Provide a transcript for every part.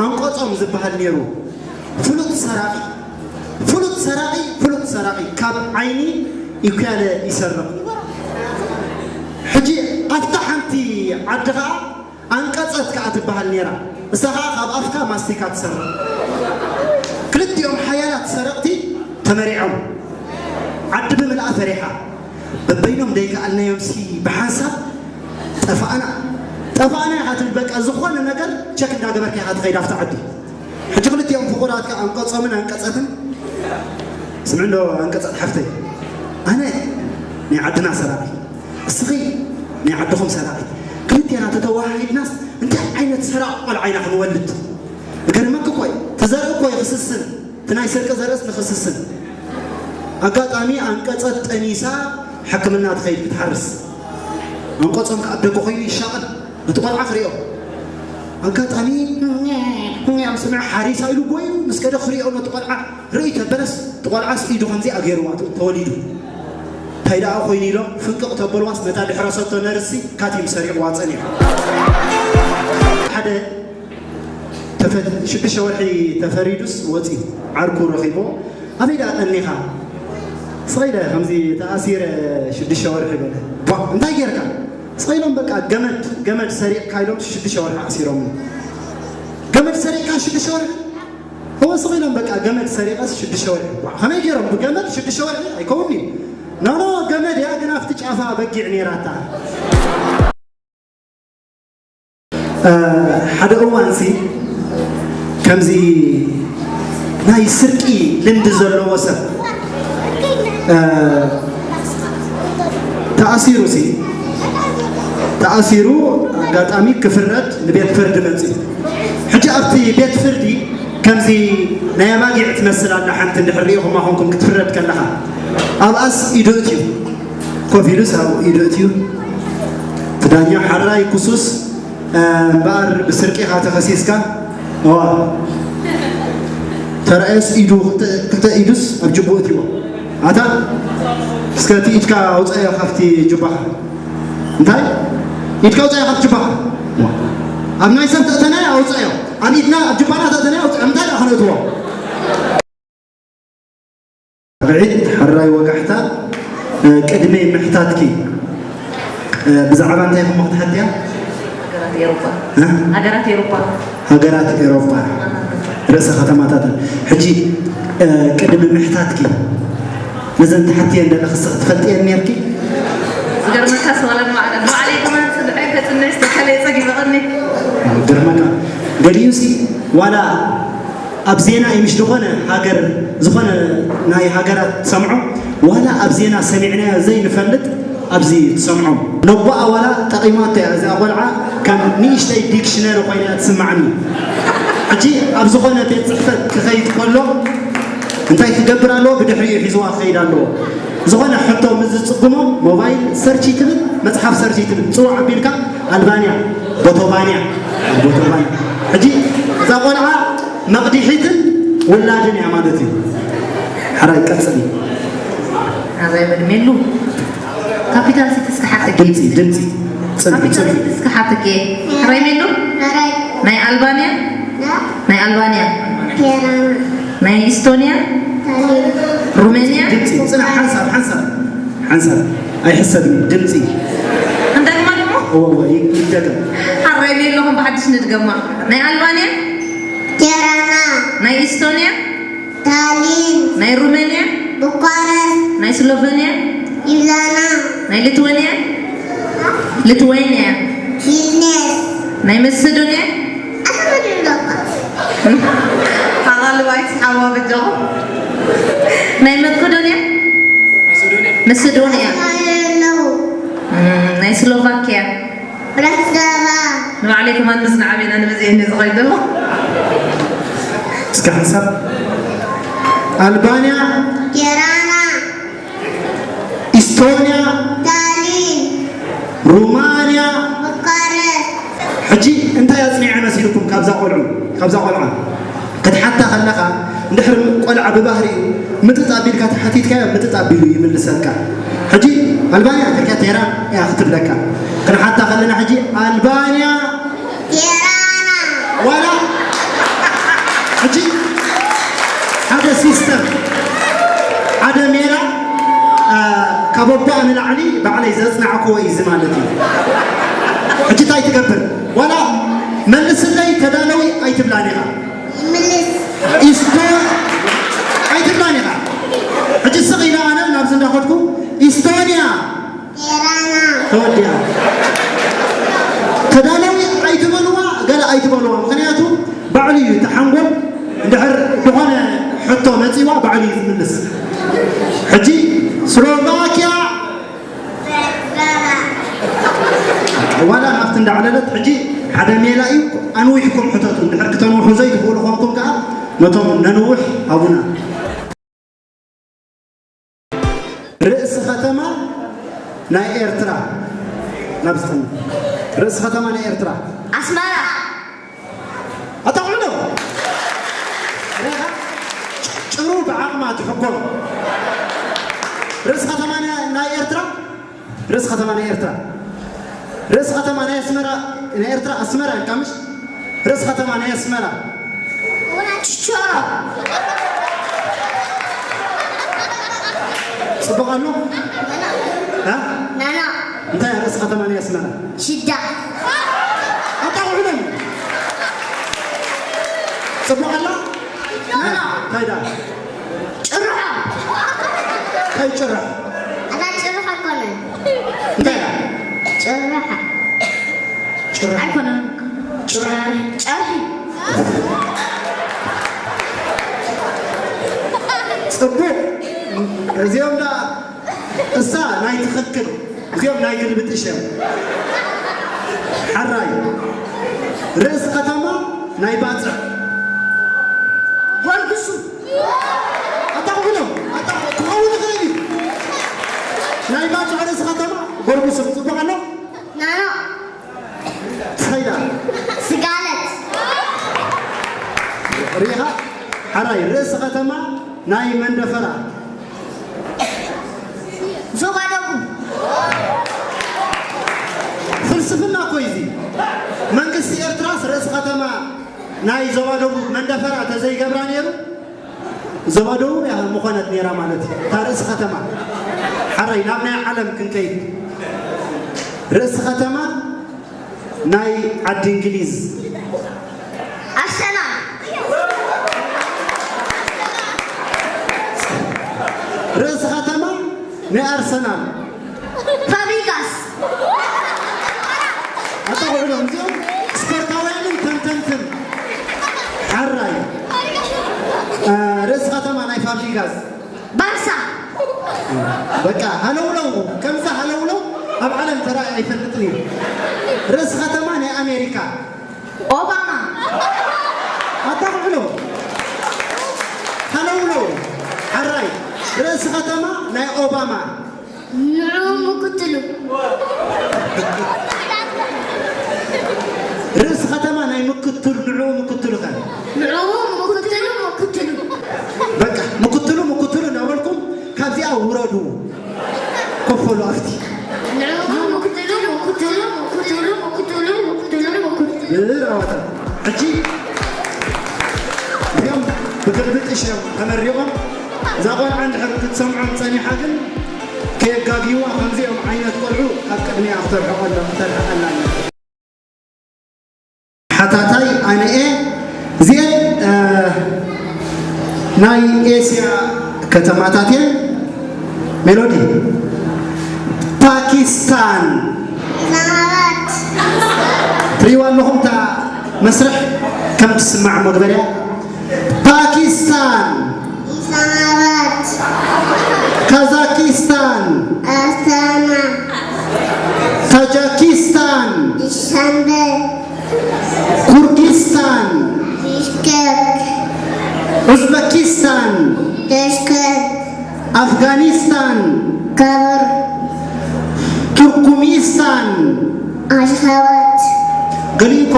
ኣንቀጾም ዝበሃል ነይሩ። ፍሉጥ ሰራቒ፣ ፍሉጥ ሰራቒ፣ ፍሉጥ ሰራቒ፣ ካብ ዓይኒ ኢኳለ ይሰርቕ። ሕጂ ኣብታ ሓንቲ ዓዲ ኸዓ ኣንቀጸት ከኣ ትበሃል ነይራ። እሳ ኸዓ ካብ ኣፍካ ማስቲካ ትሰርቕ። ክልቲኦም ሓያላት ሰረቕቲ ተመሪዖም። ዓዲ ብምልኣ ፈሪሓ። በበይኖም ደይከኣልናዮምሲ ብሓንሳብ ጠፋእና። ጠፋእና ኢኻ ትብል፣ በቃ ዝኾነ ነገር ቸክ እንዳገበርካ ኢኻ ትኸይድ ኣብቲ ዓዲ። ሕጂ ክልቲኦም ፍቑራት ከኣ ኣንቀጾምን ኣንቀጸትን። ስምዒ እንዶ ኣንቀጸት ሓፍተይ፣ ኣነ ናይ ዓድና ሰራቒ፣ እስኺ ናይ ዓድኹም ሰራቒት። ክልቴና ተተወሃሂድናስ እንታይ ዓይነት ሰራቒ ቆልዓ ኢና ክንወልድ? እገርመኪ እኮ እዩ፣ እቲ ዘርኢ እኮ እዩ ክስስን፣ እቲ ናይ ስርቂ ዘርእስ ንኽስስን። ኣጋጣሚ ኣንቀጸት ጠኒሳ ሕክምና ትኸይድ ክትሓርስ። ኣንቀጾም ከኣ ኣብ ደገ ኮይኑ ይሻቐል፣ ነቲ ቆልዓ ክሪኦ። ኣጋጣሚ ምስ ስምዐ ሓሪሳ ኢሉ ጎዩ ምስ ከደ ክሪኦ ነቲ ቆልዓ። ርእይ ተበለስ፣ እቲ ቆልዓስ ኢዱ ከምዚኣ ገይርዋ ተወሊዱ። እንታይ ደኣ ኮይኑ ኢሎም ፍንቅቕ ተበልዋስ፣ ነታ ድሕረሰቶ ነርሲ ካቲም ሰሪቕዋ ጸኒሑ። ሓደ ተፈ-፣ ሽዱሽተ ወርሒ ተፈሪዱስ ወጺኡ፣ ዓርኩ ረኺብዎ። ኣበይ ደኣ ቀኒኻ? ስቕ ኢለ ከምዚ ተኣሲረ ሽዱሽተ ወርሒ በለ። ቧ፣ እንታይ ጌርካ? ስቕ ኢሎም በቃ ገመድ፣ ገመድ ሰሪቕካ ኢሎም ሽዱሽተ ወርሒ ኣሲሮምኒ። ገመድ ሰሪቕካ ሽዱሽተ ወርሒ? እወ፣ ስቕ ኢሎም በቃ ገመድ ሰሪቐስ ሽዱሽተ ወርሒ። ቧ፣ ከመይ ገይሮም ብገመድ ሽዱሽተ ወርሒ? ኣይከውን'ዩ። ኖ፣ ኖ፣ ገመድ እያ፣ ግን ኣብቲ ጫፋ በጊዕ ነይራታ። እ፣ ሓደ እዋንሲ ከምዚ ናይ ስርቂ ልምዲ ዘለዎ ሰብ፣ እ፣ ተኣሲሩሲ፣ ተኣሲሩ ኣጋጣሚ ክፍረድ ንቤት ፍርዲ መጺኡ። ሕጂ ኣብቲ ቤት ፍርዲ ከምዚ ናይ ኣባጊዕ ትመስል ኣላ ሓንቲ፣ እንድሕር ርኢኹማ ኮንኩም ክትፍረድ ከለኻ፣ ኣብኣስ ኢዱ እትዩ፣ ኮፍ ኢሉስ ኣብኡ ኢዱ እትዩ። እቲ ዳኛ ሓራይ ክሱስ፣ እ፣ እምበኣር ብስርቂ ኢኻ ተኸሲስካ። እዋ። ተራእየስ ኢዱ፣ ክልተ፣ ክልተ ኢዱስ ኣብ ጅቡኡ እትይዎ። ኣታ፣ እስከ እቲ ኢድካ ኣውፅኣዮ ካብቲ ጁባኻ። እንታይ? ኢድካ ኣውፅኣዮ ካብቲ ጁባኻ። ኣብ ናይ ሰብ ተእተናዮ ኣውፅኣዮ። ኣብ ኢድና፣ ኣብ ጁባና ተእተናዮ ኣውፅኣዮ። እንታይ ደኣ ክነእትዎ? ርዒት፣ ሕራይ ወጋሕታ፣ እ፣ ቅድሚ ምሕታትኪ፣ እ፣ ብዛዕባ እንታይ ኢኹም ክትሓትያ? ሃገራት ኤውሮጳ። እ? ሃገራት ኤውሮጳ። ሃገራት ኤውሮጳ። ርእሰ ከተማታተን። ሕጂ፣ እ፣ ቅድሚ ምሕታትኪ፣ ነዘን ትሓትየን ዘለኺ ንስኺ ትፈልጥየን ነይርኪ? ዝገርመካ ሰዋላ ንባዕላ፣ ንባዕለይ ከማን ጽንሐ ከጽንዕ ዝተሓለየ ጸጊበ ቀኒ። ግርመካ። ገሊኡሲ ዋላ ኣብ ዜና እዩ፣ ምሽ ዝኾነ ሃገር፣ ዝኾነ ናይ ሃገራት ትሰምዖ፣ ዋላ ኣብ ዜና ሰሚዕናዮ ዘይንፈልጥ ኣብዚ ትሰምዖም። ነቦኣ ዋላ ጠቒማቶ እያ እዚኣ ቆልዓ፣ ከም ንእሽተይ ዲክሽነሪ ኮይና እያ ትስምዓኒ። ሕጂ ኣብ ዝኾነ ቤት ጽሕፈት ክኸይድ ከሎ እንታይ ክገብር ኣለዎ? ብድሕሪኡ ሒዝዋ ክኸይድ ኣለዎ። ዝኾነ ሕቶ ምስ ዝጽግሞ ሞባይል ሰርች ትብል፣ መጽሓፍ ሰርች ትብል፣ ጽዋዕ ኣቢልካ ኣልባንያ፣ ቦቶባንያ፣ ቦቶባንያ። ሕጂ እዛ ቆልዓ መቕዲሒትን ውላድን እያ ማለት እዩ። ሕራይ ቀጽሊ። ኣዛይ በድሜሉ። ካፒታል ሲቲ እስከ ሓትኬ። ድምጺ፣ ድምጺ። ጽንሒ፣ ካፒታል ጽንሒ። ሲቲ እስከ ሓትኬ። ሕራይ ሜሉ? ሕራይ። ናይ ኣልባንያ? ና? ናይ ኣልባንያ? ቴራና። ናይ ኢስቶንያ? ታሊን። ሩሜንያ? ድምጺ፣ ጽናሕ፣ ሓንሳብ፣ ሓንሳብ፣ ሓንሳብ። ኣይሕሰብን እዩ፣ ድምጺ። እንደግማ ደሞ? እወ፣ እወ፣ ይ-፣ ይደገም። ሕራይ ሜሉ፣ ከም ብሓድሽ ንድገማ። ናይ ኣልባንያ? ቴራና። ናይ ኢስቶንያ? ታሊን። ናይ ሩሜንያ? ቡካረስት። ናይ ስሎቨንያ? ዩዛና። ናይ ሊትዌንያ? ሊትዌንያ። ቪልኔስ። ናይ መሰዶንያ? ኣታ መን ኣለካ? ኣቓልብ ኣይትስሓዋ በጃኹም። ናይ መቄዶንያ? መሰዶንያ። ኣታ መን ኣለዉ? እም፣ ናይ ስሎቫክያ? ብራስላቫ። ንባዕለይ ከማን ምስ ንዓበና ንመዝየኒ ዝኸይድ ዘሎ። እስከ ሓንሳብ። ኣልባንያ። ቲራና። ኢስቶንያ። ታሊን። ሩማንያ። ቡካረስት። ሕጂ እንታይ ኣጽኒዐ መሲልኩም ካብዛ ቆልዑ፣ ካብዛ ቆልዓ? ክትሓታ ከለኻ፣ እንድሕር ቆልዓ ብባህሪኡ ምጥጥ ኣቢልካ ተሓቲትካዮ፣ ምጥጥ ኣቢሉ ይምልሰልካ። ሕጂ ኣልባንያ ትልካ ቴራ እያ ክትብለካ። ክንሓታ ከለና ሕጂ ኣልባንያ ቴራና። ዋላ እኳ ንላዕሊ ባዕለይ ዘጽናዕክዎ እዩ እዚ ማለት እዩ። ሕጂ እንታይ ትገብር? ዋላ መልስለይ ተዳለዊ ኣይትብላን ኢኻ። ምልስ ኢስቶ ኣይትብላን ኢኻ። ሕጂ ስቕ ኢለ ኣነ ናብዚ እንዳኸድኩ ኢስቶንያ ኤራና ተወዲኣ። ተዳለዊ ኣይትበልዋ፣ ገለ ኣይትበልዋ። ምኽንያቱ ባዕሉ እዩ እቲ ሓንጎል እንድሕር ዝኾነ ሕቶ መጺዋ ባዕሉ እዩ ዝምልስ። ሕጂ ስሎቫኪያ በርበራ ዋላ ናብቲ እንዳዕለለት ሕጂ ሓደ ሜላ እዩ። ኣንዊሕኩም ሕተቱ። እንድሕር ክተንውሑ ዘይትኽእሉ ኮንኩም ከዓ ነቶም ነንውሕ ሃቡና። ርእሲ ከተማ ናይ ኤርትራ ናብ ዝጠም ርእሲ ከተማ ናይ ኤርትራ ኣስመራ ኣታ ውዕሎ ርኢኻ? ጭሩ ብዓቕማ ትሕኮም። ርእሲ ከተማ ናይ ናይ ኤርትራ ርእሲ ከተማ ናይ ኤርትራ ርእሲ ከተማ ናይ ኣስመራ ናይ ኤርትራ ኣስመራ ኢልካ ምሽ? ርእሲ ከተማ ናይ ኣስመራ ችቾሮ ጽቡቕ ኣሎ? እ? ናና እንታይ እያ ርእሲ ከተማ ናይ ኣስመራ? ሽዳ ኣታ ውዕሎም ጽቡቕ ኣላ? እንታይ ደኣ? ጭርሖ እንታይ ጭርሕ? ኣታ ጭርሖ ኣይኮነን እንታይ ደኣ? ጭርሖ ጭርሕ ኣይኮነን ጭርሕ ጨርሒ ጽቡቕ እዚኦም ደኣ እሳ ናይ ትኽክል እዚኦም ናይ ግልብጥሽ እዮም። ሓራይ ርእሲ ከተማ ናይ ባጽዕ ጎርግሱ ኣታ ክብሎም ኣታ ክኸውን ይኽእል እዩ። ናይ ባጽዕ ርእሲ ከተማ ጎርግሱ ጽቡቕ ኣሎ። ናኖ ሳይዳ ስጋለት ሪኢኻ ሓራይ ርእሲ ከተማ ናይ መንደፈራ ዞባ ደቡብ ፍልስፍና እኮ እዩ እዚ። መንግስቲ ኤርትራስ ርእሲ ከተማ ናይ ዞባ ደቡብ መንደፈራ ተዘይገብራ ነይሩ ዞባ ደቡብ እያ ምኾነት ነይራ ማለት እዩ። እታ ርእሲ ከተማ ሓራይ ናብ ናይ ዓለም ክንከይድ ርእሲ ከተማ ናይ ዓዲ እንግሊዝ ኣርሰናል ርእሲ ከተማ ናይ ኣርሰናል ፋብሪጋስ ኣታ ውዕሎም እዚኦም ስፖርታውያንን ተንተንትን ሓራይ እ፣ ርእሲ ከተማ ናይ ፋብሪጋስ ባርሳ በቃ ሃለውለው ከምዚ ሃለውለው ኣብ ዓለም ተራእዩ ኣይፈልጥን እዩ። ርእሲ ከተማ ናይ ኣሜሪካ ኦባማ ኣታ ውዕሎ ሃለውለው ሓራይ ርእሲ ከተማ ናይ ኦባማ ንዑ ምክትሉ ርእሲ ከተማ ናይ ምክትሉ ንዑ ምክትሉ ከ ንዑ ምክትሉ ምክትሉ በቃ ምክትሉ ምክትሉ እናበልኩም ካብዚኣ ውረዱ። ኮፈሉ ኣብቲ ንዑ ምክትሉ ምክትሉ ምክትሉ ምክትሉ ምክትሉ ምክትሉ ብራዋታ ሕጂ እዚኦም ብግልብጥሽ እዮም ተመሪቖም። እዛ ቆልዓ እንድሕር ክትሰምዖም ጸኒሓ ግን ከየጋግይዋ ከምዚኦም ዓይነት ቆልዑ ካብ ቅድሚኣ ክተርሕቐሎም ክተርሕቐላ እያ። ሓታታይ ኣነ እየ። እዚኤን እ፣ ናይ ኤስያ ከተማታት እየን። ሜሎዲ ፓኪስታን ኢስላማባድ ትሪእዋ ኣለኹም እታ መስርሕ ከም ትስማዕ መግበርያ ፓኪስታን ኢስላማባድ ካዛኪስታን ኣስታና ታጃኪስታን ዱሻንበ ኩርጊስታን ቢሽከክ ኡዝበኪስታን ተሽከክ ኣፍጋኒስታን ከብር ቱርኩሚስታን ኣሽኸበት ገሊኡ እኮ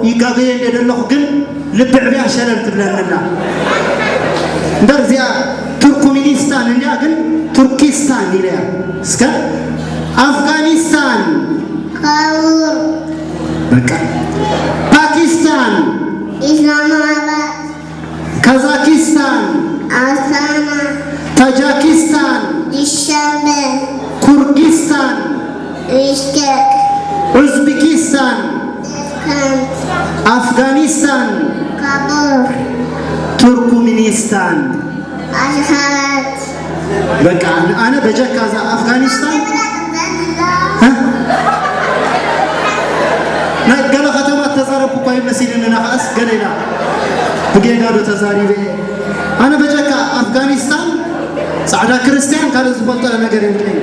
ይጋገየ እንደ ዘለኹ ግን ልቢ ዕብያ ሸለል ትብለንና እምበር እዚኣ ቱርኩሚኒስታን እንዲያ ግን ቱርኪስታን ኢለያ እስከ ኣፍጋኒስታን ከብር በቃ ፓኪስታን ኢስላማባድ ካዛኪስታን ኣስታና ታጃኪስታን ዱሻንበ ኩርዲስታን፣ ቢሽኬክ፣ ኡዝቢኪስታን፣ ደሽከንት፣ ኣፍጋኒስታን፣ ካቡል፣ ቱርኩሚኒስታን። ኣሽኸረት። በቃ ኣነ በጀካ እዛ ኣፍጋኒስታን እ? ናይ ገለ ከተማ ተዛረብኩ እኳ ይመሲልኒ። ንኸኣስ ገለ ኢላ ብጌጋ ዶ ተዛሪበ እየ። ኣነ በጀካ ኣፍጋኒስታን ጻዕዳ ክርስቲያን ካልእ ዝፈልጦ ነገር የብለይ።